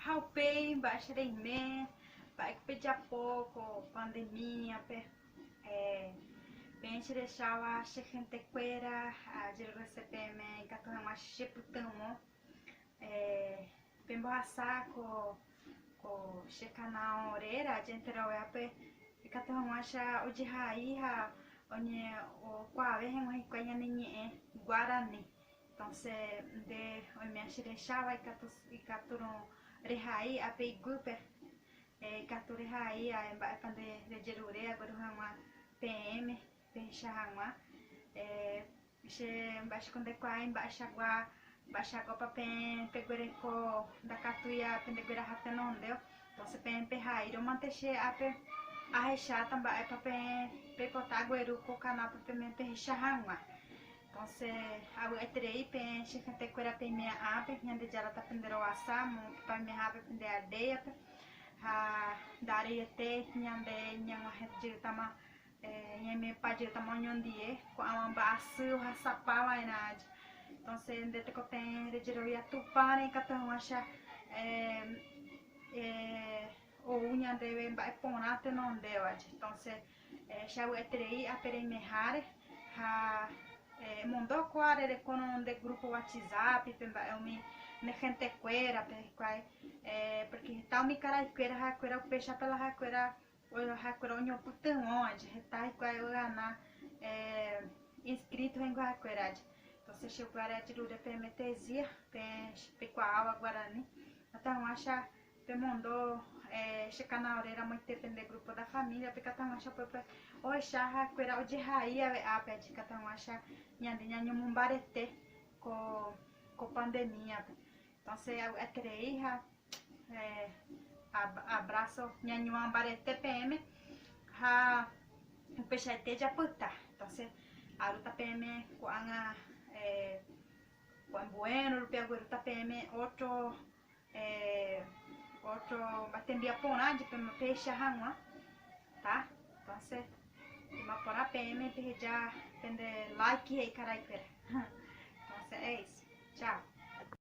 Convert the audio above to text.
Ha upéi mba'éicha reime, mba'éiko pejapo ko pandemia-pe. Peẽ cherecháva che hentekuéra, ajerurese peẽme ikatu hag̃ua chepytyvõ pembohasa ko che canal réra enterovévape ikatu hag̃uáicha ojehai ha oikuaave hag̃ua hikuái ñane ñe'ẽ guarani. Entonce nde oimea che recháva ikatu ikatúrõ rehai ápe iguýpe, ikatu rehai ae mba'épa nde rejerure agueru hag̃ua peẽme pehecha hag̃ua. Che mba'éichako ndekuaái mba'eichagua mba'eichaguápa peẽ peguereko ndakatúi pendegueraha tenondeo. Entonce peẽ pehaírõ mante che ápe ahecháta mba'épa peẽ peipota agueru ko canal-pe peẽ pehecha hag̃ua. Entonce avy'aiterei peẽ che hentekuéra peime'ãpe, Ñandejára tapenderovasa moõpa peimehápe pende aldea-pe ha nda'areiete ñande ñag̃uahẽ jeýtama ñaimepa jeýtama oñondie ko'ãva mba'asy ohasapa va'erã. Entonce nde tekotevẽ rejerovia Tupãre ikatu hag̃uáicha ou ñandéve mba'e porã tenondéva. Entonce Che avy'aiterei ápe reimeháre ha emondo kóa rerekórõ nde grupo WhatsApp-pe mba'e umi ne hentekuérape hikuái, pórke heta umi karaikuéra ha'ekuéra upéichape la ha'ekuéra ha'ekuéra oñopytyvõ aje, heta hikuái ogana inscrito ha'engo ha'ekuéra aje. Entonces che upévare ajerure peẽme tezia peẽ peikuaáva guarani, heta hag̃uáicha Pemondo che canal ramoite pende grupo da familia pe ikatu hag̃uáicha upépe ohecha ha'ekuéra ojehai ave ápe aje ikatu hag̃uáicha ñande ñañomombarete ko ko pandemia-pe. Entonces avy'aiterei ha abrazo ñañoambarete peẽme ha upeichaite japyta. Entonces arúta peẽme ko'ág̃a ko'ẽmbuérõ rupi aguerúta peẽme otro Otro tembiaporã jepe pehecha hag̃ua, tá? Entonces, imaporã peẽme peheja pende like he'i karaikuéra. Entonces, é isso. Tchau.